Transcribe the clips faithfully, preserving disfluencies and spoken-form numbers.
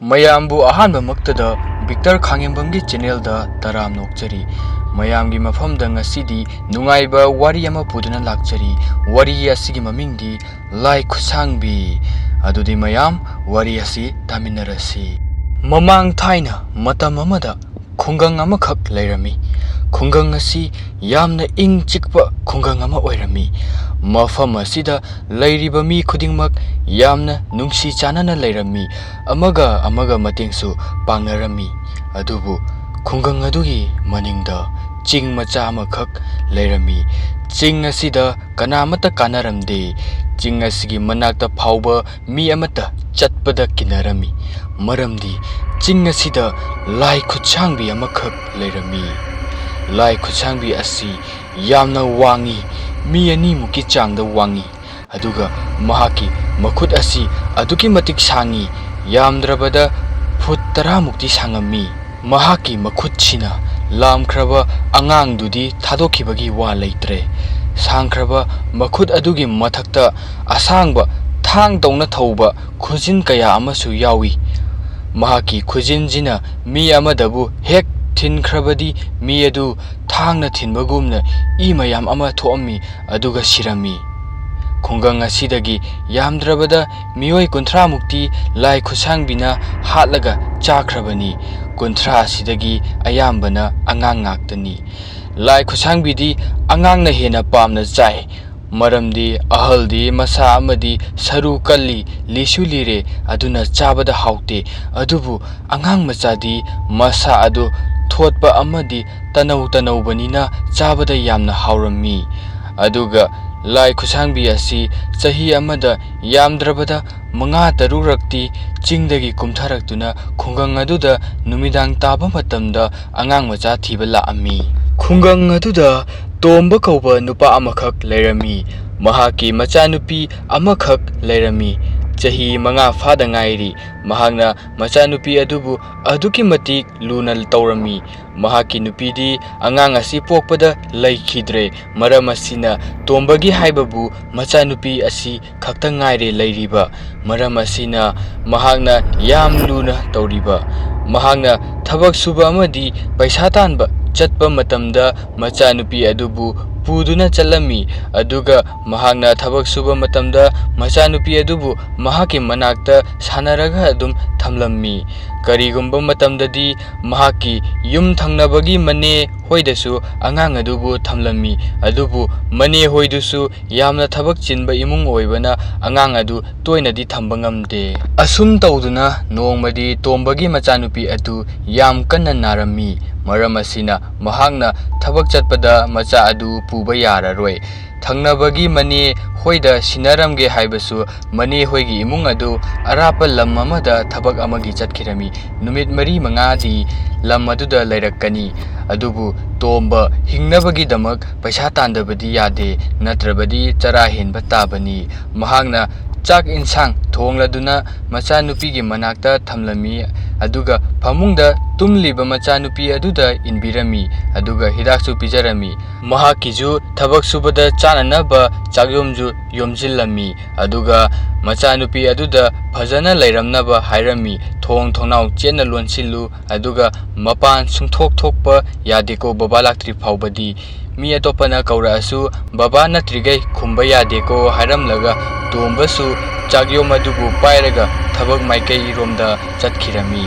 ꯃꯌꯥꯝꯕꯨ ꯑꯍꯥꯟꯕꯃꯛꯇꯗ ꯕꯤꯛꯇꯔ ꯈꯥꯉꯦꯝꯕꯝꯒꯤ ꯆꯦꯅꯦꯜꯗ ꯇꯔꯥꯝꯅ ꯑꯣꯛꯆꯔꯤ꯫ ꯃꯌꯥꯝꯒꯤ ꯃꯐꯝꯗ ꯉꯁꯤꯗꯤ ꯅꯨꯡꯉꯥꯏꯕ ꯋꯥꯔꯤ ꯑꯃ ꯄꯨꯗꯨꯅ ꯂꯥꯛꯆꯔꯤ꯫ ꯋꯥꯔꯤ ꯑꯁꯤꯒꯤ ꯃꯃꯤꯡꯗꯤ ꯂꯥꯏ ꯈꯨꯠꯁꯥꯡꯕꯤ꯫ ꯑꯗꯨꯗꯤ ꯃꯌꯥꯝ, ꯋꯥꯔꯤ ꯑꯁꯤ ꯇꯥꯃꯤꯟꯅꯔꯁꯤ꯫ ꯃꯃꯥꯡ ꯊꯥꯏꯅ ꯃꯇꯝ ꯑꯃꯗ ꯈꯨꯡꯒꯪ ꯑꯃꯈꯛ ꯂꯩꯔꯝꯃꯤ꯫ ꯈꯨꯡꯒꯪ ꯑꯁꯤ ꯌꯥꯝꯅ ꯏꯪ ꯆꯤꯛꯄ ꯈꯨꯡꯒꯪ ꯑꯃ ꯑꯣꯏꯔꯝꯃꯤ꯫ ꯃꯐꯝ ꯑꯁꯤꯗ ꯂꯩꯔꯤꯕ ꯃꯤ ꯈꯨꯗꯤꯡꯃꯛ ꯌꯥꯝꯅ ꯅꯨꯡꯁꯤ ꯆꯥꯟꯅꯅ ꯂꯩꯔꯝꯃꯤ꯫ ꯑꯃꯒ ꯑꯃꯒ ꯃꯇꯦꯡꯁꯨ ꯄꯥꯡꯅꯔꯝꯃꯤ꯫ ꯑꯗꯨꯕꯨ ꯈꯨꯡꯒꯪ ꯑꯗꯨꯒꯤ ꯃꯅꯤꯡꯗ ꯆꯤꯡ ꯃꯆꯥ ꯑꯃꯈꯛ ꯂꯩꯔꯝꯃꯤ꯫ ꯆꯤꯡ ꯑꯁꯤꯗ ꯀꯅꯥꯃꯠꯇ ꯀꯥꯟꯅꯔꯝꯗꯦ꯫ ꯆꯤꯡ ꯑꯁꯤꯒꯤ ꯃꯅꯥꯛꯇ ꯐꯥꯎꯕ ꯃꯤ ꯑꯃꯠꯇ ꯆꯠꯄꯗ ꯀꯤꯅꯔꯝꯃꯤ꯫ ꯃꯔꯝꯗꯤ ꯆꯤꯡ ꯑꯁꯤꯗ ꯂꯥꯏ ꯈꯨꯠꯁꯥꯡꯕꯤ ꯑꯃꯈꯛ ꯂꯩꯔꯝꯃꯤ꯫ ꯂꯥꯏ ꯈꯨꯠꯁꯥꯡꯕꯤ ꯑꯁꯤ ꯌꯥꯝꯅ ꯋꯥꯡꯏ, ꯃꯤ ꯑꯅꯤꯃꯨꯛꯀꯤ ꯆꯥꯡꯗ ꯋꯥꯡꯏ꯫ ꯑꯗꯨꯒ ꯃꯍꯥꯛꯀꯤ ꯃꯈꯨꯠ ꯑꯁꯤ ꯑꯗꯨꯛꯀꯤ ꯃꯇꯤꯛ ꯁꯥꯡꯏ, ꯌꯥꯝꯗ꯭ꯔꯕꯗ ꯐꯨꯠ ꯇꯔꯥꯃꯨꯛꯇꯤ ꯁꯥꯡꯉꯝꯃꯤ꯫ ꯃꯍꯥꯛꯀꯤ ꯃꯈꯨꯠꯁꯤꯅ ꯂꯥꯝꯈ꯭ꯔꯕ ꯑꯉꯥꯡꯗꯨꯗꯤ ꯊꯥꯗꯣꯛꯈꯤꯕꯒꯤ ꯋꯥ ꯂꯩꯇ꯭ꯔꯦ꯫ ꯁꯥꯡꯈ꯭ꯔꯕ ꯃꯈꯨꯠ ꯑꯗꯨꯒꯤ ꯃꯊꯛꯇ ꯑꯁꯥꯡꯕ ꯊꯥꯡꯗꯧꯅ ꯊꯧꯕ ꯈꯨꯖꯤꯟ ꯀꯌꯥ ꯑꯃꯁꯨ ꯌꯥꯎꯏ꯫ ꯃꯍꯥꯛꯀꯤ ꯈꯨꯖꯤꯟꯁꯤꯅ ꯃꯤ ꯑꯃꯗꯕꯨ ꯍꯦꯛ ꯊꯤꯟꯈ꯭ꯔꯕꯗꯤ ꯃꯤ ꯑꯗꯨ ꯊꯥꯡꯅ ꯊꯤꯟꯕꯒꯨꯝꯅ ꯏ ꯃꯌꯥꯝ ꯑꯃ ꯊꯣꯛꯑꯝꯃꯤ, ꯑꯗꯨꯒ ꯁꯤꯔꯝꯃꯤ꯫ ꯈꯨꯡꯒꯪ ꯑꯁꯤꯗꯒꯤ ꯌꯥꯝꯗ꯭ꯔꯕꯗ ꯃꯤꯑꯣꯏ ꯀꯨꯟꯊ꯭ꯔꯥ ꯃꯨꯛꯇꯤ ꯂꯥꯏ ꯈꯨꯠꯁꯥꯡꯕꯤꯅ ꯍꯥꯠꯂꯒ ꯆꯥꯈ꯭ꯔꯕꯅꯤ꯫ ꯀꯨꯟꯊ꯭ꯔꯥ ꯑꯁꯤꯗꯒꯤ ꯑꯌꯥꯝꯕꯅ ꯑꯉꯥꯡ ꯉꯥꯛꯇꯅꯤ꯫ ꯂꯥꯏ ꯈꯨꯠꯁꯥꯡꯕꯤꯗꯤ ꯑꯉꯥꯡꯅ ꯍꯦꯟꯅ ꯄꯥꯝꯅ ꯆꯥꯏ꯫ ꯃꯔꯝꯗꯤ ꯑꯍꯜꯗꯤ ꯃꯁꯥ ꯑꯃꯗꯤ ꯁꯔꯨ ꯀꯜꯂꯤ, ꯂꯤꯁꯨ ꯂꯤꯔꯦ, ꯑꯗꯨꯅ ꯆꯥꯕꯗ ꯍꯥꯎꯇꯦ꯫ ꯑꯗꯨꯕꯨ ꯑꯉꯥꯡ ꯃꯆꯥꯗꯤ ꯃꯁꯥ ꯑꯗꯨ ꯊꯣꯠꯄ ꯑꯃꯗꯤ ꯇꯅꯧ ꯇꯅꯧꯕꯅꯤꯅ ꯆꯥꯕꯗ ꯌꯥꯝꯅ ꯍꯥꯎꯔꯝꯃꯤ꯫ ꯑꯗꯨꯒ ꯂꯥꯏ ꯈꯨꯠꯁꯥꯡꯕꯤ ꯑꯁꯤ ꯆꯍꯤ ꯑꯃꯗ ꯌꯥꯝꯗ꯭ꯔꯕꯗ ꯃꯉꯥ ꯇꯔꯨꯛꯔꯛꯇꯤ ꯆꯤꯡꯗꯒꯤ ꯀꯨꯝꯊꯔꯛꯇꯨꯅ ꯈꯨꯡꯒꯪ ꯑꯗꯨꯗ ꯅꯨꯃꯤꯗꯥꯡ ꯇꯥꯕ ꯃꯇꯝꯗ ꯑꯉꯥꯡ ꯃꯆꯥ ꯊꯤꯕ ꯂꯥꯛꯑꯝꯃꯤ꯫ ꯈꯨꯡꯒꯪ ꯑꯗꯨꯗ ꯇꯣꯝꯕ ꯀꯧꯕ ꯅꯨꯄꯥ ꯑꯃꯈꯛ ꯂꯩꯔꯝꯃꯤ꯫ ꯃꯍꯥꯛꯀꯤ ꯃꯆꯥꯅꯨꯄꯤ ꯑꯃꯈꯛ ꯂꯩꯔꯝꯃꯤ꯫ ꯆꯍꯤ ꯃꯉꯥ ꯐꯥꯗ ꯉꯥꯏꯔꯤ꯫ ꯃꯍꯥꯛꯅ ꯃꯆꯥꯅꯨꯄꯤ ꯑꯗꯨꯕꯨ ꯑꯗꯨꯛꯀꯤ ꯃꯇꯤꯛ ꯂꯨꯅ ꯇꯧꯔꯝꯃꯤ꯫ ꯃꯍꯥꯛꯀꯤ ꯅꯨꯄꯤꯗꯤ ꯑꯉꯥꯡ ꯑꯁꯤ ꯄꯣꯛꯄꯗ ꯂꯩꯈꯤꯗ꯭ꯔꯦ꯫ ꯃꯔꯝ ꯑꯁꯤꯅ ꯇꯣꯝꯕꯒꯤ ꯍꯥꯏꯕꯕꯨ ꯃꯆꯥꯅꯨꯄꯤ ꯑꯁꯤ ꯈꯛꯇ ꯉꯥꯏꯔꯦ ꯂꯩꯔꯤꯕ꯫ ꯃꯔꯝ ꯑꯁꯤꯅ ꯃꯍꯥꯛꯅ ꯌꯥꯝ ꯂꯨꯅ ꯇꯧꯔꯤꯕ꯫ ꯃꯍꯥꯛꯅ ꯊꯕꯛ ꯁꯨꯕ ꯑꯃꯗꯤ ꯄꯩꯁꯥ ꯇꯥꯟꯕ ꯆꯠꯄ ꯃꯇꯝꯗ ꯃꯆꯥꯅꯨꯄꯤ ꯑꯗꯨꯕꯨ ꯄꯨꯗꯨꯅ ꯆꯠꯂꯝꯃꯤ꯫ ꯑꯗꯨꯒ ꯃꯍꯥꯛꯅ ꯊꯕꯛ ꯁꯨꯕ ꯃꯇꯝꯗ ꯃꯆꯥꯅꯨꯄꯤ ꯑꯗꯨꯕꯨ ꯃꯍꯥꯛꯀꯤ ꯃꯅꯥꯛꯇ ꯁꯥꯟꯅꯔꯒ ꯑꯗꯨꯝ ꯊꯝꯂꯝꯃꯤ꯫ ꯀꯔꯤꯒꯨꯝꯕ ꯃꯇꯝꯗꯗꯤ ꯃꯍꯥꯛꯀꯤ ꯌꯨꯝ ꯊꯪꯅꯕꯒꯤ ꯃꯅꯦ ꯍꯣꯏꯗꯁꯨ ꯑꯉꯥꯡ ꯑꯗꯨꯕꯨ ꯊꯝꯂꯝꯃꯤ꯫ ꯑꯗꯨꯕꯨ ꯃꯅꯦ ꯍꯣꯏꯗꯨꯁꯨ ꯌꯥꯝꯅ ꯊꯕꯛ ꯆꯤꯟꯕ ꯏꯃꯨꯡ ꯑꯣꯏꯕꯅ ꯑꯉꯥꯡ ꯑꯗꯨ ꯇꯣꯏꯅꯗꯤ ꯊꯝꯕ ꯉꯝꯗꯦ꯫ ꯑꯁꯨꯝ ꯇꯧꯗꯨꯅ ꯅꯣꯡꯃꯗꯤ ꯇꯣꯝꯕꯒꯤ ꯃꯆꯥꯅꯨꯄꯤ ꯑꯗꯨ ꯌꯥꯝ ꯀꯟꯅ ꯅꯥꯔꯝꯃꯤ꯫ ꯃꯔꯝ ꯑꯁꯤꯅ ꯃꯍꯥꯛꯅ ꯊꯕꯛ ꯆꯠꯄꯗ ꯃꯆꯥ ꯑꯗꯨ ꯄꯨꯕ ꯌꯥꯔꯔꯣꯏ꯫ ꯊꯪꯅꯕꯒꯤ ꯃꯅꯦ ꯍꯣꯏꯗ ꯁꯤꯟꯅꯔꯝꯒꯦ ꯍꯥꯏꯕꯁꯨ ꯃꯅꯦ ꯍꯣꯏꯒꯤ ꯏꯃꯨꯡ ꯑꯗꯨ ꯑꯔꯥꯞꯄ ꯂꯝ ꯑꯃꯗ ꯊꯕꯛ ꯑꯃꯒꯤ ꯆꯠꯈꯤꯔꯝꯃꯤ꯫ ꯅꯨꯃꯤꯠ ꯃꯔꯤ ꯃꯉꯥꯗꯤ ꯂꯝ ꯑꯗꯨꯗ ꯂꯩꯔꯛꯀꯅꯤ꯫ ꯑꯗꯨꯕꯨ ꯇꯣꯝꯕ ꯍꯤꯡꯅꯕꯒꯤꯗꯃꯛ ꯄꯩꯁꯥ ꯇꯥꯟꯗꯕꯗꯤ ꯌꯥꯗꯦ, ꯅꯠꯇ꯭ꯔꯕꯗꯤ ꯆꯔꯥ ꯍꯦꯟꯕ ꯇꯥꯕꯅꯤ꯫ ꯃꯍꯥꯛꯅ ꯆꯥꯛ ꯏꯟꯁꯥꯡ ꯊꯣꯡꯂꯗꯨꯅ ꯃꯆꯥꯅꯨꯄꯤꯒꯤ ꯃꯅꯥꯛꯇ ꯊꯝꯂꯝꯃꯤ꯫ ꯑꯗꯨꯒ ꯐꯃꯨꯡꯗ ꯇꯨꯝꯂꯤꯕ ꯃꯆꯥꯅꯨꯄꯤ ꯑꯗꯨꯗ ꯏꯟꯕꯤꯔꯝꯃꯤ꯫ ꯑꯗꯨꯒ ꯍꯤꯗꯥꯛꯁꯨ ꯄꯤꯖꯔꯝꯃꯤ꯫ ꯃꯍꯥꯛꯀꯤꯁꯨ ꯊꯕꯛ ꯁꯨꯕꯗ ꯆꯥꯅꯅꯕ ꯆꯥꯛꯌꯣꯝꯁꯨ ꯌꯣꯝꯁꯤꯜꯂꯝꯃꯤ꯫ ꯑꯗꯨꯒ ꯃꯆꯥꯅꯨꯄꯤ ꯑꯗꯨꯗ ꯐꯖꯅ ꯂꯩꯔꯝꯅꯕ ꯍꯥꯏꯔꯝꯃꯤ꯫ "ꯊꯣꯡ ꯊꯣꯡꯅꯥꯎ ꯆꯦꯠꯅ ꯂꯣꯟꯁꯤꯜꯂꯨ, ꯑꯗꯨꯒ ꯃꯄꯥꯟ ꯁꯨꯡꯊꯣꯛ ꯊꯣꯛꯄ ꯌꯥꯗꯦꯀꯣ, ꯕꯕꯥ ꯂꯥꯛꯇ꯭ꯔꯤ ꯐꯥꯎꯕꯗꯤ꯫ ꯃꯤ ꯑꯇꯣꯞꯄꯅ ꯀꯧꯔꯛꯑꯁꯨ ꯕꯕꯥ ꯅꯠꯇ꯭ꯔꯤꯈꯩ ꯈꯨꯝꯕ ꯌꯥꯗꯦꯀꯣ" ꯍꯥꯏꯔꯝꯂꯒ ꯇꯣꯝꯕꯁꯨ ꯆꯥꯛꯌꯣꯝ ꯑꯗꯨꯕꯨ ꯄꯥꯏꯔꯒ ꯊꯕꯛ ꯃꯥꯏꯀꯩꯔꯣꯝꯗ ꯆꯠꯈꯤꯔꯝꯃꯤ꯫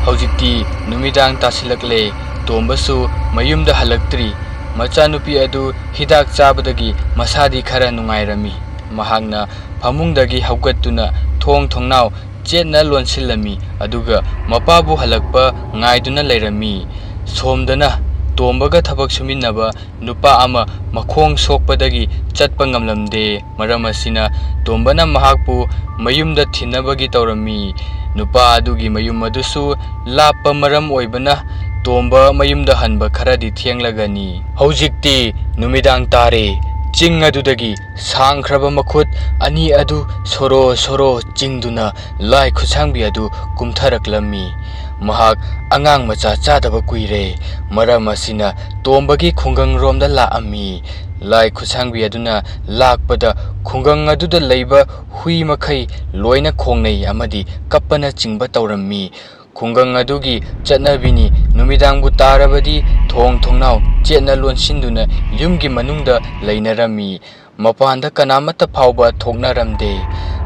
ꯍꯧꯖꯤꯛꯇꯤ ꯅꯨꯃꯤꯗꯥꯡ ꯇꯥꯁꯤꯜꯂꯛꯂꯦ꯫ ꯇꯣꯝꯕꯁꯨ ꯃꯌꯨꯝꯗ ꯍꯜꯂꯛꯇ꯭ꯔꯤ꯫ ꯃꯆꯥꯅꯨꯄꯤ ꯑꯗꯨ ꯍꯤꯗꯥꯛ ꯆꯥꯕꯗꯒꯤ ꯃꯁꯥꯗꯤ ꯈꯔ ꯅꯨꯡꯉꯥꯏꯔꯝꯃꯤ꯫ ꯃꯍꯥꯛꯅ ꯐꯃꯨꯡꯗꯒꯤ ꯍꯧꯒꯠꯇꯨꯅ ꯊꯣꯡ ꯊꯣꯡꯅꯥꯎ ꯆꯦꯠꯅ ꯂꯣꯟꯁꯤꯜꯂꯝꯃꯤ, ꯑꯗꯨꯒ ꯃꯄꯥꯕꯨ ꯍꯜꯂꯛꯄ ꯉꯥꯏꯗꯨꯅ ꯂꯩꯔꯝꯃꯤ꯫ ꯁꯣꯝꯗꯅ ꯇꯣꯝꯕꯒ ꯊꯕꯛ ꯁꯨꯃꯤꯟꯅꯕ ꯅꯨꯄꯥ ꯑꯃ ꯃꯈꯣꯡ ꯁꯣꯛꯄꯗꯒꯤ ꯆꯠꯄ ꯉꯝꯂꯝꯗꯦ꯫ ꯃꯔꯝ ꯑꯁꯤꯅ ꯇꯣꯝꯕꯅ ꯃꯍꯥꯛꯄꯨ ꯃꯌꯨꯝꯗ ꯊꯤꯟꯅꯕꯒꯤ ꯇꯧꯔꯝꯃꯤ꯫ ꯅꯨꯄꯥ ꯑꯗꯨꯒꯤ ꯃꯌꯨꯝ ꯑꯗꯨꯁꯨ ꯂꯥꯞꯄ ꯃꯔꯝ ꯑꯣꯏꯕꯅ ꯇꯣꯝꯕ ꯃꯌꯨꯝꯗ ꯍꯟꯕ ꯈꯔꯗꯤ ꯊꯦꯡꯂꯒꯅꯤ꯫ ꯍꯧꯖꯤꯛꯇꯤ ꯅꯨꯃꯤꯗꯥꯡ ꯇꯥꯔꯦ꯫ ꯆꯤꯡ ꯑꯗꯨꯗꯒꯤ ꯁꯥꯡꯈ꯭ꯔꯕ ꯃꯈꯨꯠ ꯑꯅꯤ ꯑꯗꯨ ꯁꯣꯔꯣ ꯁꯣꯔꯣ ꯆꯤꯡꯗꯨꯅ ꯂꯥꯏ ꯈꯨꯠꯁꯥꯡꯕꯤ ꯑꯗꯨ ꯀꯨꯝꯊꯔꯛꯂꯝꯃꯤ꯫ ꯃꯍꯥꯛ ꯑꯉꯥꯡ ꯃꯆꯥ ꯆꯥꯗꯕ ꯀꯨꯏꯔꯦ꯫ ꯃꯔꯝ ꯑꯁꯤꯅ ꯇꯣꯝꯕꯒꯤ ꯈꯨꯡꯒꯪꯔꯣꯝꯗ ꯂꯥꯛꯑꯝꯃꯤ꯫ ꯂꯥꯏ ꯈꯨꯠꯁꯥꯡꯕꯤ ꯑꯗꯨꯅ ꯂꯥꯛꯄꯗ ꯈꯨꯡꯒꯪ ꯑꯗꯨꯗ ꯂꯩꯕ ꯍꯨꯏ ꯃꯈꯩ ꯂꯣꯏꯅ ꯈꯣꯡꯅꯩ ꯑꯃꯗꯤ ꯀꯞꯄꯅꯆꯤꯡꯕ ꯇꯧꯔꯝꯃꯤ꯫ ꯈꯨꯡꯒꯪ ꯑꯗꯨꯒꯤ ꯆꯠꯅꯕꯤꯅꯤ, ꯅꯨꯃꯤꯗꯥꯡꯕꯨ ꯇꯥꯔꯕꯗꯤ ꯊꯣꯡ ꯊꯣꯡꯅꯥꯎ ꯆꯦꯠꯅ ꯂꯣꯟꯁꯤꯟꯗꯨꯅ ꯌꯨꯝꯒꯤ ꯃꯅꯨꯡꯗ ꯂꯩꯅꯔꯝꯃꯤ꯫ ꯃꯄꯥꯟꯗ ꯀꯅꯥꯃꯠꯇ ꯐꯥꯎꯕ ꯊꯣꯛꯅꯔꯝꯗꯦ꯫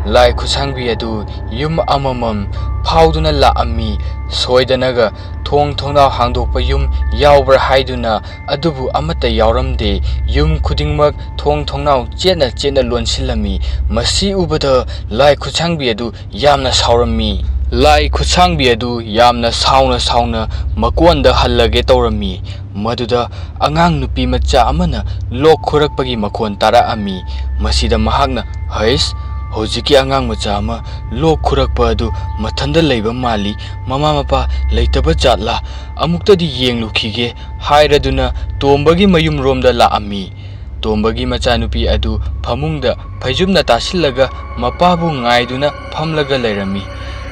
ꯂꯥꯏ ꯈꯨꯠꯁꯥꯡꯕꯤ ꯑꯗꯨ ꯌꯨꯝ ꯑꯃꯃꯝ ꯐꯥꯎꯗꯨꯅ ꯂꯥꯛꯑꯝꯃꯤ꯫ ꯁꯣꯏꯗꯅꯒ ꯊꯣꯡ ꯊꯣꯡꯅꯥꯎ ꯍꯥꯡꯗꯣꯛꯄ ꯌꯨꯝ ꯌꯥꯎꯕ꯭ꯔꯥ ꯍꯥꯏꯗꯨꯅ, ꯑꯗꯨꯕꯨ ꯑꯃꯠꯇ ꯌꯥꯎꯔꯝꯗꯦ꯫ ꯌꯨꯝ ꯈꯨꯗꯤꯡꯃꯛ ꯊꯣꯡ ꯊꯣꯡꯅꯥꯎ ꯆꯦꯠꯅ ꯆꯦꯠꯅ ꯂꯣꯟꯁꯤꯜꯂꯝꯃꯤ꯫ ꯃꯁꯤ ꯎꯕꯗ ꯂꯥꯏ ꯈꯨꯠꯁꯥꯡꯕꯤ ꯑꯗꯨ ꯌꯥꯝꯅ ꯁꯥꯎꯔꯝꯃꯤ꯫ ꯂꯥꯏ ꯈꯨꯠꯁꯥꯡꯕꯤ ꯑꯗꯨ ꯌꯥꯝꯅ ꯁꯥꯎꯅ ꯁꯥꯎꯅ ꯃꯀꯣꯟꯗ ꯍꯜꯂꯒꯦ ꯇꯧꯔꯝꯃꯤ꯫ ꯃꯗꯨꯗ ꯑꯉꯥꯡ ꯅꯨꯄꯤ ꯃꯆꯥ ꯑꯃꯅ ꯂꯣꯛ ꯈꯨꯔꯛꯄꯒꯤ ꯃꯈꯣꯟ ꯇꯥꯔꯛꯑꯝꯃꯤ꯫ ꯃꯁꯤꯗ ꯃꯍꯥꯛꯅ, "ꯍꯩꯁ, ꯍꯧꯖꯤꯛꯀꯤ ꯑꯉꯥꯡ ꯃꯆꯥ ꯑꯃ ꯂꯣꯛ ꯈꯨꯔꯛꯄ ꯑꯗꯨ ꯃꯊꯟꯗ ꯂꯩꯕ ꯃꯥꯜꯂꯤ, ꯃꯃꯥ ꯃꯄꯥ ꯂꯩꯇꯕ ꯖꯥꯠꯂꯥ? ꯑꯃꯨꯛꯇꯗꯤ ꯌꯦꯡꯂꯨꯈꯤꯒꯦ" ꯍꯥꯏꯔꯗꯨꯅ ꯇꯣꯝꯕꯒꯤ ꯃꯌꯨꯝꯔꯣꯝꯗ ꯂꯥꯛꯑꯝꯃꯤ꯫ ꯇꯣꯝꯕꯒꯤ ꯃꯆꯥꯅꯨꯄꯤ ꯑꯗꯨ ꯐꯃꯨꯡꯗ ꯐꯩꯖꯨꯞꯅ ꯇꯥꯁꯤꯜꯂꯒ ꯃꯄꯥꯕꯨ ꯉꯥꯏꯗꯨꯅ ꯐꯝꯂꯒ ꯂꯩꯔꯝꯃꯤ꯫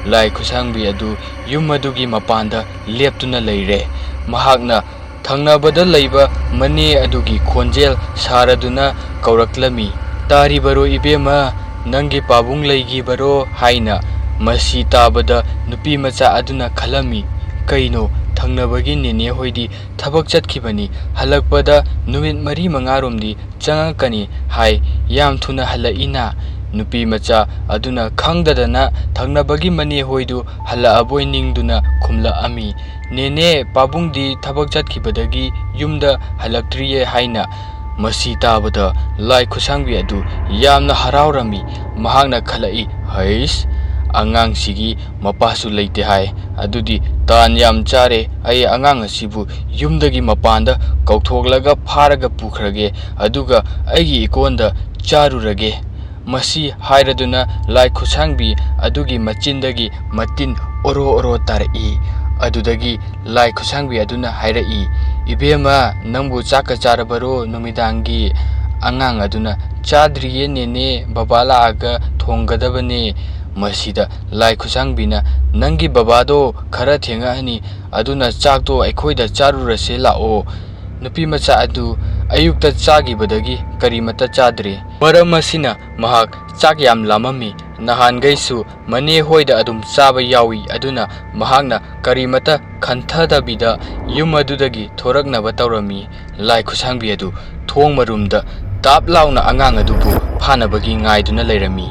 ꯂꯥꯏ ꯈꯨꯠꯁꯥꯡꯕꯤ ꯑꯗꯨ ꯌꯨꯝ ꯑꯗꯨꯒꯤ ꯃꯄꯥꯟꯗ ꯂꯦꯞꯇꯨꯅ ꯂꯩꯔꯦ꯫ ꯃꯍꯥꯛꯅ ꯊꯪꯅꯕꯗ ꯂꯩꯕ ꯃꯅꯦ ꯑꯗꯨꯒꯤ ꯈꯣꯟꯖꯦꯜ ꯁꯥꯔꯗꯨꯅ ꯀꯧꯔꯛꯂꯝꯃꯤ, "ꯇꯥꯔꯤꯕꯔꯣ ꯏꯕꯦꯝꯃ, ꯅꯪꯒꯤ ꯄꯥꯕꯨꯡ ꯂꯩꯈꯤꯕꯔꯣ?" ꯍꯥꯏꯅ꯫ ꯃꯁꯤ ꯇꯥꯕꯗ ꯅꯨꯄꯤ ꯃꯆꯥ ꯑꯗꯨꯅ ꯈꯜꯂꯝꯃꯤ, "ꯀꯩꯅꯣ, ꯊꯪꯅꯕꯒꯤ ꯅꯦꯅꯦ ꯍꯣꯏꯗꯤ ꯊꯕꯛ ꯆꯠꯈꯤꯕꯅꯤ, ꯍꯜꯂꯛꯄꯗ ꯅꯨꯃꯤꯠ ꯃꯔꯤ ꯃꯉꯥꯔꯣꯝꯗꯤ ꯆꯪꯉꯛꯀꯅꯤ ꯍꯥꯏ, ꯌꯥꯝ ꯊꯨꯅ ꯍꯜꯂꯛꯏꯅ?" ꯅꯨꯄꯤ ꯃꯆꯥ ꯑꯗꯨꯅ ꯈꯪꯗꯗꯅ ꯊꯪꯅꯕꯒꯤ ꯃꯅꯦ ꯍꯣꯏꯗꯨ ꯍꯜꯂꯛꯑꯕꯣꯏ ꯅꯤꯡꯗꯨꯅ ꯈꯨꯝꯂꯛꯑꯝꯃꯤ, "ꯅꯦꯅꯦ, ꯄꯥꯕꯨꯡꯗꯤ ꯊꯕꯛ ꯆꯠꯈꯤꯕꯗꯒꯤ ꯌꯨꯝꯗ ꯍꯜꯂꯛꯇ꯭ꯔꯤꯌꯦ" ꯍꯥꯏꯅ꯫ ꯃꯁꯤ ꯇꯥꯕꯗ ꯂꯥꯏ ꯈꯨꯠꯁꯥꯡꯕꯤ ꯑꯗꯨ ꯌꯥꯝꯅ ꯍꯔꯥꯎꯔꯝꯃꯤ꯫ ꯃꯍꯥꯛꯅ ꯈꯜꯂꯛꯏ, "ꯍꯩꯁ, ꯑꯉꯥꯡꯁꯤꯒꯤ ꯃꯄꯥꯁꯨ ꯂꯩꯇꯦ ꯍꯥꯏ, ꯑꯗꯨꯗꯤ ꯇꯥꯟ ꯌꯥꯝ ꯆꯥꯔꯦ, ꯑꯩ ꯑꯉꯥꯡ ꯑꯁꯤꯕꯨ ꯌꯨꯝꯗꯒꯤ ꯃꯄꯥꯟꯗ ꯀꯧꯊꯣꯛꯂꯒ ꯐꯥꯔꯒ ꯄꯨꯈ꯭ꯔꯒꯦ, ꯑꯗꯨꯒ ꯑꯩꯒꯤ ꯏꯀꯣꯟꯗ ꯆꯥꯔꯨꯔꯒꯦ"꯫ ꯃꯁꯤ ꯍꯥꯏꯔꯗꯨꯅ ꯂꯥꯏ ꯈꯨꯠꯁꯥꯡꯕꯤ ꯑꯗꯨꯒꯤ ꯃꯆꯤꯟꯗꯒꯤ ꯃꯇꯤꯟ ꯑꯣꯔꯣ ꯑꯣꯔꯣ ꯇꯥꯔꯛꯏ꯫ ꯑꯗꯨꯗꯒꯤ ꯂꯥꯏ ꯈꯨꯠꯁꯥꯡꯕꯤ ꯑꯗꯨꯅ ꯍꯥꯏꯔꯛꯏ, "ꯏꯕꯦꯝꯃ, ꯅꯪꯕꯨ ꯆꯥꯛꯀ ꯆꯥꯔꯕꯔꯣ ꯅꯨꯃꯤꯗꯥꯡꯒꯤ?" ꯑꯉꯥꯡ ꯑꯗꯨꯅ, "ꯆꯥꯗ꯭ꯔꯤꯌꯦ ꯅꯦꯅꯦ, ꯕꯕꯥ ꯂꯥꯛꯑꯒ ꯊꯣꯡꯒꯗꯕꯅꯦ"꯫ ꯃꯁꯤꯗ ꯂꯥꯏ ꯈꯨꯠꯁꯥꯡꯕꯤꯅ, "ꯅꯪꯒꯤ ꯕꯕꯥꯗꯣ ꯈꯔ ꯊꯦꯡꯉꯛꯑꯅꯤ, ꯑꯗꯨꯅ ꯆꯥꯛꯇꯣ ꯑꯩꯈꯣꯏꯗ ꯆꯥꯔꯨꯔꯁꯦ ꯂꯥꯛꯑꯣ"꯫ ꯅꯨꯄꯤ ꯃꯆꯥ ꯑꯗꯨ ꯑꯌꯨꯛꯇ ꯆꯥꯈꯤꯕꯗꯒꯤ ꯀꯔꯤꯃꯠꯇ ꯆꯥꯗ꯭ꯔꯦ꯫ ꯃꯔꯝ ꯑꯁꯤꯅ ꯃꯍꯥꯛ ꯆꯥꯛ ꯌꯥꯝ ꯂꯥꯝꯃꯝꯃꯤ꯫ ꯅꯍꯥꯟꯈꯩꯁꯨ ꯃꯅꯦ ꯍꯣꯏꯗ ꯑꯗꯨꯝ ꯆꯥꯕ ꯌꯥꯎꯏ, ꯑꯗꯨꯅ ꯃꯍꯥꯛꯅ ꯀꯔꯤꯃꯠꯇ ꯈꯟꯊꯗꯕꯤꯗ ꯌꯨꯝ ꯑꯗꯨꯗꯒꯤ ꯊꯣꯔꯛꯅꯕ ꯇꯧꯔꯝꯃꯤ꯫ ꯂꯥꯏ ꯈꯨꯠꯁꯥꯡꯕꯤ ꯑꯗꯨ ꯊꯣꯡ ꯃꯔꯨꯝꯗ ꯗꯥꯞ ꯂꯥꯎꯅ ꯑꯉꯥꯡ ꯑꯗꯨꯕꯨ ꯐꯥꯅꯕꯒꯤ ꯉꯥꯏꯗꯨꯅ ꯂꯩꯔꯝꯃꯤ꯫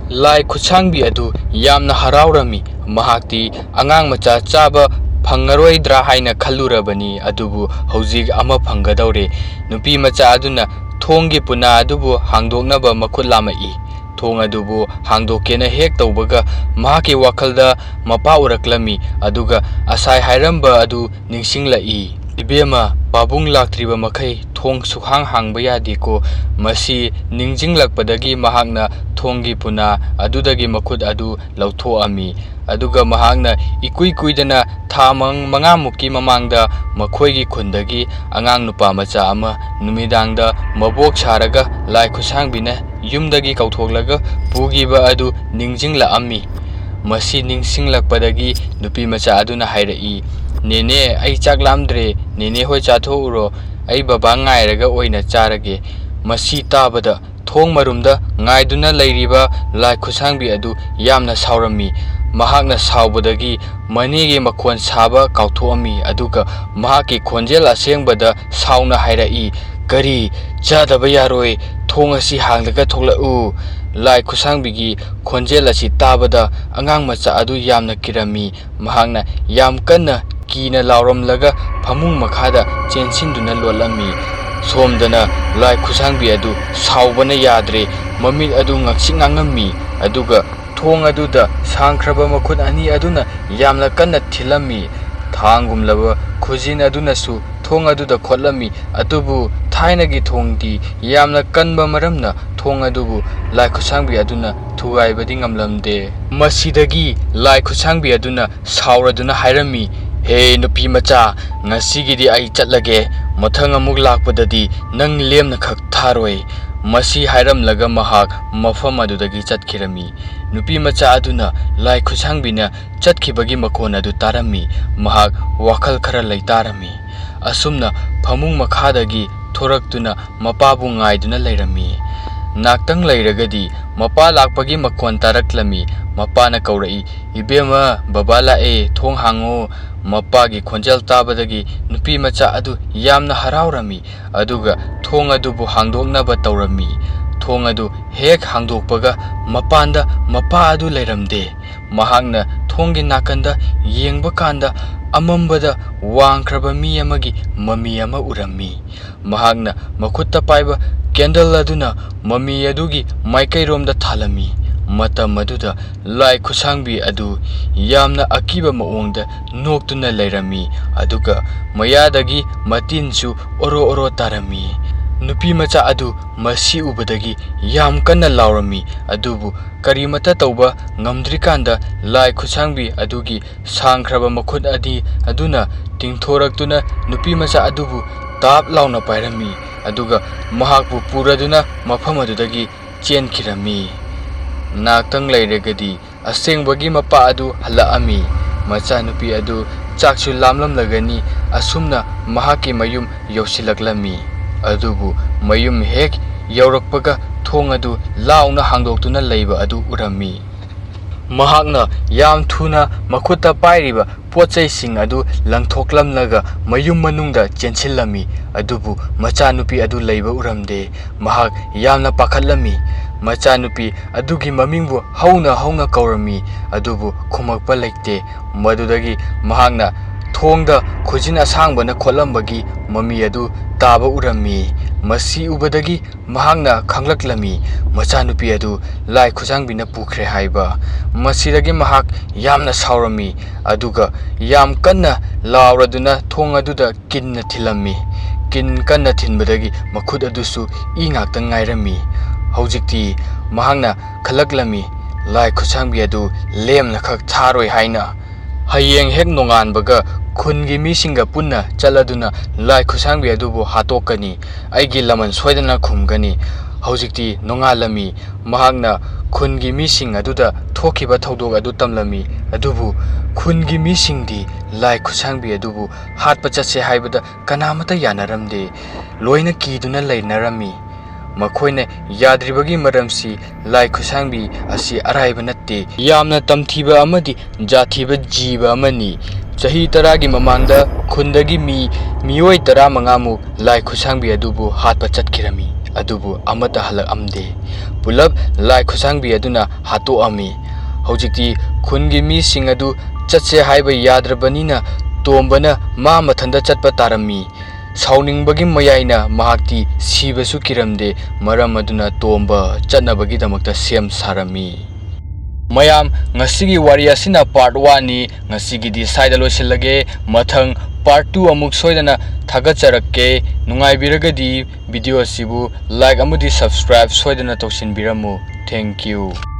ꯂꯥꯏ ꯈꯨꯠꯁꯥꯡꯕꯤ ꯑꯗꯨ ꯌꯥꯝꯅ ꯍꯔꯥꯎꯔꯝꯃꯤ꯫ ꯃꯍꯥꯛꯇꯤ ꯑꯉꯥꯡ ꯃꯆꯥ ꯆꯥꯕ ꯐꯪꯉꯔꯣꯏꯗ꯭ꯔꯥ ꯍꯥꯏꯅ ꯈꯜꯂꯨꯔꯕꯅꯤ, ꯑꯗꯨꯕꯨ ꯍꯧꯖꯤꯛ ꯑꯃ ꯐꯪꯒꯗꯧꯔꯦ꯫ ꯅꯨꯄꯤ ꯃꯆꯥ ꯑꯗꯨꯅ ꯊꯣꯡꯒꯤ ꯄꯨꯅꯥ ꯑꯗꯨꯕꯨ ꯍꯥꯡꯗꯣꯛꯅꯕ ꯃꯈꯨꯠ ꯂꯥꯝꯃꯛꯏ꯫ ꯊꯣꯡ ꯑꯗꯨꯕꯨ ꯍꯥꯡꯗꯣꯛꯀꯦꯅ ꯍꯦꯛ ꯇꯧꯕꯒ ꯃꯍꯥꯛꯀꯤ ꯋꯥꯈꯜꯗ ꯃꯄꯥ ꯎꯔꯛꯂꯝꯃꯤ, ꯑꯗꯨꯒ ꯑꯁꯥꯏ ꯍꯥꯏꯔꯝꯕ ꯑꯗꯨ ꯅꯤꯡꯁꯤꯡꯂꯛꯏ꯫ "ꯏꯕꯦꯝꯃ, ꯄꯥꯕꯨꯡ ꯂꯥꯛꯇ꯭ꯔꯤꯕ ꯃꯈꯩ ꯊꯣꯡ ꯁꯨꯛꯍꯥꯡ ꯍꯥꯡꯕ ꯌꯥꯗꯦꯀꯣ"꯫ ꯃꯁꯤ ꯅꯤꯡꯁꯤꯡꯂꯛꯄꯗꯒꯤ ꯃꯍꯥꯛꯅ ꯊꯣꯡꯒꯤ ꯄꯨꯅꯥ ꯑꯗꯨꯗꯒꯤ ꯃꯈꯨꯠ ꯑꯗꯨ ꯂꯧꯊꯣꯛꯑꯝꯃꯤ꯫ ꯑꯗꯨꯒ ꯃꯍꯥꯛꯅ ꯏꯀꯨꯏ ꯀꯨꯏꯗꯅ ꯊꯥ ꯃꯪ-, ꯃꯉꯥꯃꯨꯛꯀꯤ ꯃꯃꯥꯡꯗ ꯃꯈꯣꯏꯒꯤ ꯈꯨꯟꯗꯒꯤ ꯑꯉꯥꯡ ꯅꯨꯄꯥ ꯃꯆꯥ ꯑꯃ ꯅꯨꯃꯤꯗꯥꯡꯗ ꯃꯕꯣꯛ ꯁꯥꯔꯒ ꯂꯥꯏ ꯈꯨꯠꯁꯥꯡꯕꯤꯅ ꯌꯨꯝꯗꯒꯤ ꯀꯧꯊꯣꯛꯂꯒ ꯄꯨꯈꯤꯕ ꯑꯗꯨ ꯅꯤꯡꯁꯤꯡꯂꯛꯑꯝꯃꯤ꯫ ꯃꯁꯤ ꯅꯤꯡꯁꯤꯡꯂꯛꯄꯗꯒꯤ ꯅꯨꯄꯤ ꯃꯆꯥ ꯑꯗꯨꯅ ꯍꯥꯏꯔꯛꯏ, "ꯅꯦꯅꯦ, ꯑꯩ ꯆꯥꯛ ꯂꯥꯝꯗ꯭ꯔꯦ, ꯅꯦꯅꯦ ꯍꯣꯏ ꯆꯥꯊꯣꯛꯎꯔꯣ, ꯑꯩ ꯕꯕꯥ ꯉꯥꯏꯔꯒ ꯑꯣꯏꯅ ꯆꯥꯔꯒꯦ"꯫ ꯃꯁꯤ ꯇꯥꯕꯗ ꯊꯣꯡ ꯃꯔꯨꯝꯗ ꯉꯥꯏꯗꯨꯅ ꯂꯩꯔꯤꯕ ꯂꯥꯏ ꯈꯨꯠꯁꯥꯡꯕꯤ ꯑꯗꯨ ꯌꯥꯝꯅ ꯁꯥꯎꯔꯝꯃꯤ꯫ ꯃꯍꯥꯛꯅ ꯁꯥꯎꯕꯗꯒꯤ ꯃꯅꯦꯒꯤ ꯃꯈꯣꯟ ꯁꯥꯕ ꯀꯥꯎꯊꯣꯛꯑꯝꯃꯤ, ꯑꯗꯨꯒ ꯃꯍꯥꯛꯀꯤ ꯈꯣꯟꯖꯦꯜ ꯑꯁꯦꯡꯕꯗ ꯁꯥꯎꯅ ꯍꯥꯏꯔꯛꯏ, "ꯀꯔꯤ? ꯆꯥꯗꯕ ꯌꯥꯔꯣꯏ! ꯊꯣꯡ ꯑꯁꯤ ꯍꯥꯡꯂꯒ ꯊꯣꯛꯂꯛꯎ!" ꯂꯥꯏ ꯈꯨꯠꯁꯥꯡꯕꯤꯒꯤ ꯈꯣꯟꯖꯦꯜ ꯑꯁꯤ ꯇꯥꯕꯗ ꯑꯉꯥꯡ ꯃꯆꯥ ꯑꯗꯨ ꯌꯥꯝꯅ ꯀꯤꯔꯝꯃꯤ꯫ ꯃꯍꯥꯛꯅ ꯌꯥꯝ ꯀꯟꯅ ꯀꯤꯅ ꯂꯥꯎꯔꯝꯂꯒ ꯐꯃꯨꯡ ꯃꯈꯥꯗ ꯆꯦꯟꯁꯤꯟꯗꯨꯅ ꯂꯣꯠꯂꯝꯃꯤ꯫ ꯁꯣꯝꯗꯅ ꯂꯥꯏ ꯈꯨꯠꯁꯥꯡꯕꯤ ꯑꯗꯨ ꯁꯥꯎꯕꯅ ꯌꯥꯗ꯭ꯔꯦ꯫ ꯃꯃꯤꯠ ꯑꯗꯨ ꯉꯥꯡꯁꯤꯛ ꯉꯥꯡꯉꯝꯃꯤ, ꯑꯗꯨꯒ ꯊꯣꯡ ꯑꯗꯨꯗ ꯁꯥꯡꯈ꯭ꯔꯕ ꯃꯈꯨꯠ ꯑꯅꯤ ꯑꯗꯨꯅ ꯌꯥꯝꯅ ꯀꯟꯅ ꯊꯤꯜꯂꯝꯃꯤ꯫ ꯊꯥꯡꯒꯨꯝꯂꯕ ꯈꯨꯖꯤꯟ ꯑꯗꯨꯅꯁꯨ ꯊꯣꯡ ꯑꯗꯨꯗ ꯈꯣꯠꯂꯝꯃꯤ, ꯑꯗꯨꯕꯨ ꯊꯥꯏꯅꯒꯤ ꯊꯣꯡꯗꯤ ꯌꯥꯝꯅ ꯀꯟꯕ ꯃꯔꯝꯅ ꯊꯣꯡ ꯑꯗꯨꯕꯨ ꯂꯥꯏ ꯈꯨꯠꯁꯥꯡꯕꯤ ꯑꯗꯨꯅ ꯊꯨꯒꯥꯏꯕꯗꯤ ꯉꯝꯂꯝꯗꯦ꯫ ꯃꯁꯤꯗꯒꯤ ꯂꯥꯏ ꯈꯨꯠꯁꯥꯡꯕꯤ ꯑꯗꯨꯅ ꯁꯥꯎꯔꯗꯨꯅ ꯍꯥꯏꯔꯝꯃꯤ, "ꯑꯦ ꯅꯨꯄꯤ ꯃꯆꯥ, ꯉꯁꯤꯒꯤꯗꯤ ꯑꯩ ꯆꯠꯂꯒꯦ, ꯃꯊꯪ ꯑꯃꯨꯛ ꯂꯥꯛꯄꯗꯗꯤ ꯅꯪ ꯂꯦꯝꯅꯈꯛ ꯊꯥꯔꯣꯏ"꯫ ꯃꯁꯤ ꯍꯥꯏꯔꯝꯂꯒ ꯃꯍꯥꯛ ꯃꯐꯝ ꯑꯗꯨꯗꯒꯤ ꯆꯠꯈꯤꯔꯝꯃꯤ꯫ ꯅꯨꯄꯤ ꯃꯆꯥ ꯑꯗꯨꯅ ꯂꯥꯏ ꯈꯨꯠꯁꯥꯡꯕꯤꯅ ꯆꯠꯈꯤꯕꯒꯤ ꯃꯈꯣꯟ ꯑꯗꯨ ꯇꯥꯔꯝꯃꯤ꯫ ꯃꯍꯥꯛ ꯋꯥꯈꯜ ꯈꯔ ꯂꯩꯇꯥꯔꯝꯃꯤ꯫ ꯑꯁꯨꯝꯅ ꯐꯃꯨꯡ ꯃꯈꯥꯗꯒꯤ ꯊꯣꯔꯛꯇꯨꯅ ꯃꯄꯥꯕꯨ ꯉꯥꯏꯗꯨꯅ ꯂꯩꯔꯝꯃꯤ꯫ ꯉꯥꯛꯇꯪ ꯂꯩꯔꯒꯗꯤ ꯃꯄꯥ ꯂꯥꯛꯄꯒꯤ ꯃꯈꯣꯟ ꯇꯥꯔꯛꯂꯝꯃꯤ꯫ ꯃꯄꯥꯅ ꯀꯧꯔꯛꯏ, "ꯏꯕꯦꯝꯃ, ꯕꯕꯥ ꯂꯥꯛꯑꯦ, ꯊꯣꯡ ꯍꯥꯡꯉꯣ"꯫ ꯃꯄꯥꯒꯤ ꯈꯣꯟꯖꯦꯜ ꯇꯥꯕꯗꯒꯤ ꯅꯨꯄꯤ ꯃꯆꯥ ꯑꯗꯨ ꯌꯥꯝꯅ ꯍꯔꯥꯎꯔꯝꯃꯤ, ꯑꯗꯨꯒ ꯊꯣꯡ ꯑꯗꯨꯕꯨ ꯍꯥꯡꯗꯣꯛꯅꯕ ꯇꯧꯔꯝꯃꯤ꯫ ꯊꯣꯡ ꯑꯗꯨ ꯍꯦꯛ ꯍꯥꯡꯗꯣꯛꯄꯒ ꯃꯄꯥꯟꯗ ꯃꯄꯥ ꯑꯗꯨ ꯂꯩꯔꯝꯗꯦ꯫ ꯃꯍꯥꯛꯅ ꯊꯣꯡꯒꯤ ꯅꯥꯀꯟꯗ ꯌꯦꯡꯕ ꯀꯥꯟꯗ ꯑꯃꯝꯕꯗ ꯋꯥꯡꯈ꯭ꯔꯕ ꯃꯤ ꯑꯃꯒꯤ ꯃꯃꯤ ꯑꯃ ꯎꯔꯝꯃꯤ꯫ ꯃꯍꯥꯛꯅ ꯃꯈꯨꯠꯇ ꯄꯥꯏꯕ ꯀꯦꯟꯗꯜ ꯑꯗꯨꯅ ꯃꯃꯤ ꯑꯗꯨꯒꯤ ꯃꯥꯏꯀꯩꯔꯣꯝꯗ ꯊꯥꯜꯂꯝꯃꯤ꯫ ꯃꯇꯝ ꯑꯗꯨꯗ ꯂꯥꯏ ꯈꯨꯠꯁꯥꯡꯕꯤ ꯑꯗꯨ ꯌꯥꯝꯅ ꯑꯀꯤꯕ ꯃꯑꯣꯡꯗ ꯅꯣꯛꯇꯨꯅ ꯂꯩꯔꯝꯃꯤ, ꯑꯗꯨꯒ ꯃꯌꯥꯗꯒꯤ ꯃꯇꯤꯟꯁꯨ ꯑꯣꯔꯣ ꯑꯣꯔꯣ ꯇꯥꯔꯝꯃꯤ꯫ ꯅꯨꯄꯤ ꯃꯆꯥ ꯑꯗꯨ ꯃꯁꯤ ꯎꯕꯗꯒꯤ ꯌꯥꯝ ꯀꯟꯅ ꯂꯥꯎꯔꯝꯃꯤ, ꯑꯗꯨꯕꯨ ꯀꯔꯤꯃꯠꯇ ꯇꯧꯕ ꯉꯝꯗ꯭ꯔꯤꯀꯥꯟꯗ ꯂꯥꯏ ꯈꯨꯠꯁꯥꯡꯕꯤ ꯑꯗꯨꯒꯤ ꯁꯥꯡꯈ꯭ꯔꯕ ꯃꯈꯨꯠ ꯑꯅꯤ ꯑꯗꯨꯅ ꯇꯤꯡꯊꯣꯔꯛꯇꯨꯅ ꯅꯨꯄꯤ ꯃꯆꯥ ꯑꯗꯨꯕꯨ ꯇꯥꯞ ꯂꯥꯎꯅ ꯄꯥꯏꯔꯝꯃꯤ, ꯑꯗꯨꯒ ꯃꯍꯥꯛꯄꯨ ꯄꯨꯔꯗꯨꯅ ꯃꯐꯝ ꯑꯗꯨꯗꯒꯤ ꯆꯦꯟꯈꯤꯔꯝꯃꯤ꯫ ꯉꯥꯛꯇꯪ ꯂꯩꯔꯒꯗꯤ ꯑꯁꯦꯡꯕꯒꯤ ꯃꯄꯥ ꯑꯗꯨ ꯍꯜꯂꯛꯑꯝꯃꯤ꯫ ꯃꯆꯥꯅꯨꯄꯤ ꯑꯗꯨ ꯆꯥꯛꯁꯨ ꯂꯥꯝꯂꯝꯂꯒꯅꯤ, ꯑꯁꯨꯝꯅ ꯃꯍꯥꯛꯀꯤ ꯃꯌꯨꯝ ꯌꯧꯁꯤꯜꯂꯛꯂꯝꯃꯤ꯫ ꯑꯗꯨꯕꯨ ꯃꯌꯨꯝ ꯍꯦꯛ ꯌꯧꯔꯛꯄꯒ ꯊꯣꯡ ꯑꯗꯨ ꯂꯥꯎꯅ ꯍꯥꯡꯗꯣꯛꯇꯨꯅ ꯂꯩꯕ ꯑꯗꯨ ꯎꯔꯝꯃꯤ꯫ ꯃꯍꯥꯛꯅ ꯌꯥꯝ ꯊꯨꯅ ꯃꯈꯨꯠꯇ ꯄꯥꯏꯔꯤꯕ ꯄꯣꯠ ꯆꯩꯁꯤꯡ ꯑꯗꯨ ꯂꯪꯊꯣꯛꯂꯝꯂꯒ ꯃꯌꯨꯝ ꯃꯅꯨꯡꯗ ꯆꯦꯟꯁꯤꯜꯂꯝꯃꯤ, ꯑꯗꯨꯕꯨ ꯃꯆꯥꯅꯨꯄꯤ ꯑꯗꯨ ꯂꯩꯕ ꯎꯔꯝꯗꯦ꯫ ꯃꯍꯥꯛ ꯌꯥꯝꯅ ꯄꯥꯈꯠꯂꯝꯃꯤ꯫ ꯃꯆꯥꯅꯨꯄꯤ ꯑꯗꯨꯒꯤ ꯃꯃꯤꯡꯕꯨ ꯍꯧꯅ ꯍꯧꯅ ꯀꯧꯔꯝꯃꯤ, ꯑꯗꯨꯕꯨ ꯈꯨꯝꯃꯛꯄ ꯂꯩꯇꯦ꯫ ꯃꯗꯨꯗꯒꯤ ꯃꯍꯥꯛꯅ ꯊꯣꯡꯗ ꯈꯨꯖꯤꯟ ꯑꯁꯥꯡꯕꯅ ꯈꯣꯠꯂꯝꯕꯒꯤ ꯃꯃꯤ ꯑꯗꯨ ꯇꯥꯕ ꯎꯔꯝꯃꯤ꯫ ꯃꯁꯤ ꯎꯕꯗꯒꯤ ꯃꯍꯥꯛꯅ ꯈꯪꯂꯛꯂꯝꯃꯤ, ꯃꯆꯥꯅꯨꯄꯤ ꯑꯗꯨ ꯂꯥꯏ ꯈꯨꯠꯁꯥꯡꯕꯤꯅ ꯄꯨꯈ꯭ꯔꯦ ꯍꯥꯏꯕ꯫ ꯃꯁꯤꯗꯒꯤ ꯃꯍꯥꯛ ꯌꯥꯝꯅ ꯁꯥꯎꯔꯝꯃꯤ, ꯑꯗꯨꯒ ꯌꯥꯝ ꯀꯟꯅ ꯂꯥꯎꯔꯗꯨꯅ ꯊꯣꯡ ꯑꯗꯨꯗ ꯀꯤꯟꯅ ꯊꯤꯜꯂꯝꯃꯤ꯫ ꯀꯤꯟ ꯀꯟꯅ ꯊꯤꯟꯕꯗꯒꯤ ꯃꯈꯨꯠ ꯑꯗꯨꯁꯨ ꯏ ꯉꯥꯛꯇ ꯉꯥꯏꯔꯝꯃꯤ꯫ ꯍꯧꯖꯤꯛꯇꯤ ꯃꯍꯥꯛꯅ ꯈꯜꯂꯛꯂꯝꯃꯤ, ꯂꯥꯏ ꯈꯨꯠꯁꯥꯡꯕꯤ ꯑꯗꯨ ꯂꯦꯝꯅꯈꯛ ꯊꯥꯔꯣꯏ ꯍꯥꯏꯅ꯫ ꯍꯌꯦꯡ ꯍꯦꯛ ꯅꯣꯡꯉꯥꯟꯕꯒ ꯈꯨꯟꯒꯤ ꯃꯤꯁꯤꯡꯒ ꯄꯨꯟꯅ ꯆꯠꯂꯗꯨꯅ ꯂꯥꯏ ꯈꯨꯠꯁꯥꯡꯕꯤ ꯑꯗꯨꯕꯨ ꯍꯥꯠꯇꯣꯛꯀꯅꯤ꯫ ꯑꯩꯒꯤ ꯂꯃꯟ ꯁꯣꯏꯗꯅ ꯈꯨꯝꯒꯅꯤ꯫ ꯍꯧꯖꯤꯛꯇꯤ ꯅꯣꯡꯉꯥꯜꯂꯝꯃꯤ꯫ ꯃꯍꯥꯛꯅ ꯈꯨꯟꯒꯤ ꯃꯤꯁꯤꯡ ꯑꯗꯨꯗ ꯊꯣꯛꯈꯤꯕ ꯊꯧꯗꯣꯛ ꯑꯗꯨ ꯇꯝꯂꯝꯃꯤ꯫ ꯑꯗꯨꯕꯨ ꯈꯨꯟꯒꯤ ꯃꯤꯁꯤꯡꯗꯤ ꯂꯥꯏ ꯈꯨꯠꯁꯥꯡꯕꯤ ꯑꯗꯨꯕꯨ ꯍꯥꯠꯄ ꯆꯠꯁꯦ ꯍꯥꯏꯕꯗ ꯀꯅꯥꯃꯠꯇ ꯌꯥꯅꯔꯝꯗꯦ꯫ ꯂꯣꯏꯅ ꯀꯤꯗꯨꯅ ꯂꯩꯅꯔꯝꯃꯤ꯫ ꯃꯈꯣꯏꯅ ꯌꯥꯗ꯭ꯔꯤꯕꯒꯤ ꯃꯔꯝꯁꯤ ꯂꯥꯏ ꯈꯨꯠꯁꯥꯡꯕꯤ ꯑꯁꯤ ꯑꯔꯥꯏꯕ ꯅꯠꯇꯦ꯫ ꯌꯥꯝꯅ ꯇꯝꯊꯤꯕ ꯑꯃꯗꯤ ꯖꯥꯠ ꯊꯤꯕ ꯖꯤꯕ ꯑꯃꯅꯤ꯫ ꯆꯍꯤ ꯇꯔꯥꯒꯤ ꯃꯃꯥꯡꯗ ꯈꯨꯟꯗꯒꯤ ꯃꯤ, ꯃꯤꯑꯣꯏ ꯇꯔꯥꯃꯉꯥꯃꯨꯛ ꯂꯥꯏ ꯈꯨꯠꯁꯥꯡꯕꯤ ꯑꯗꯨꯕꯨ ꯍꯥꯠꯄ ꯆꯠꯈꯤꯔꯝꯃꯤ꯫ ꯑꯗꯨꯕꯨ ꯑꯃꯠꯇ ꯍꯜꯂꯛꯑꯝꯗꯦ꯫ ꯄꯨꯂꯞ ꯂꯥꯏ ꯈꯨꯠꯁꯥꯡꯕꯤ ꯑꯗꯨꯅ ꯍꯥꯠꯇꯣꯛꯑꯝꯃꯤ꯫ ꯍꯧꯖꯤꯛꯇꯤ ꯈꯨꯟꯒꯤ ꯃꯤꯁꯤꯡ ꯑꯗꯨ ꯆꯠꯁꯦ ꯍꯥꯏꯕ ꯌꯥꯗ꯭ꯔꯕꯅꯤꯅ ꯇꯣꯝꯕꯅ ꯃꯥ ꯃꯊꯟꯇ ꯆꯠꯄ ꯇꯥꯔꯝꯃꯤ꯫ ꯁꯥꯎꯅꯤꯡꯕꯒꯤ ꯃꯌꯥꯏꯅ ꯃꯍꯥꯛꯇꯤ ꯁꯤꯕꯁꯨ ꯀꯤꯔꯝꯗꯦ, ꯃꯔꯝ ꯑꯗꯨꯅ ꯇꯣꯝꯕ ꯆꯠꯅꯕꯒꯤꯗꯃꯛꯇ ꯁꯦꯝ ꯁꯥꯔꯝꯃꯤ꯫ ꯃꯌꯥꯝ, ꯉꯁꯤꯒꯤ ꯋꯥꯔꯤ ꯑꯁꯤꯅ part one ꯅꯤ꯫ ꯉꯁꯤꯒꯤꯗꯤ ꯁ꯭ꯋꯥꯏꯗ ꯂꯣꯏꯁꯤꯜꯂꯒꯦ꯫ ꯃꯊꯪ part two ꯑꯃꯨꯛ ꯁꯣꯏꯗꯅ ꯊꯥꯒꯠꯆꯔꯛꯀꯦ꯫ ꯅꯨꯡꯉꯥꯏꯕꯤꯔꯒꯗꯤ video ꯑꯁꯤꯕꯨ like ꯑꯃꯗꯤ subscribe ꯁꯣꯏꯗꯅ ꯇꯧꯁꯤꯟꯕꯤꯔꯝꯃꯨ꯫ Thank you꯫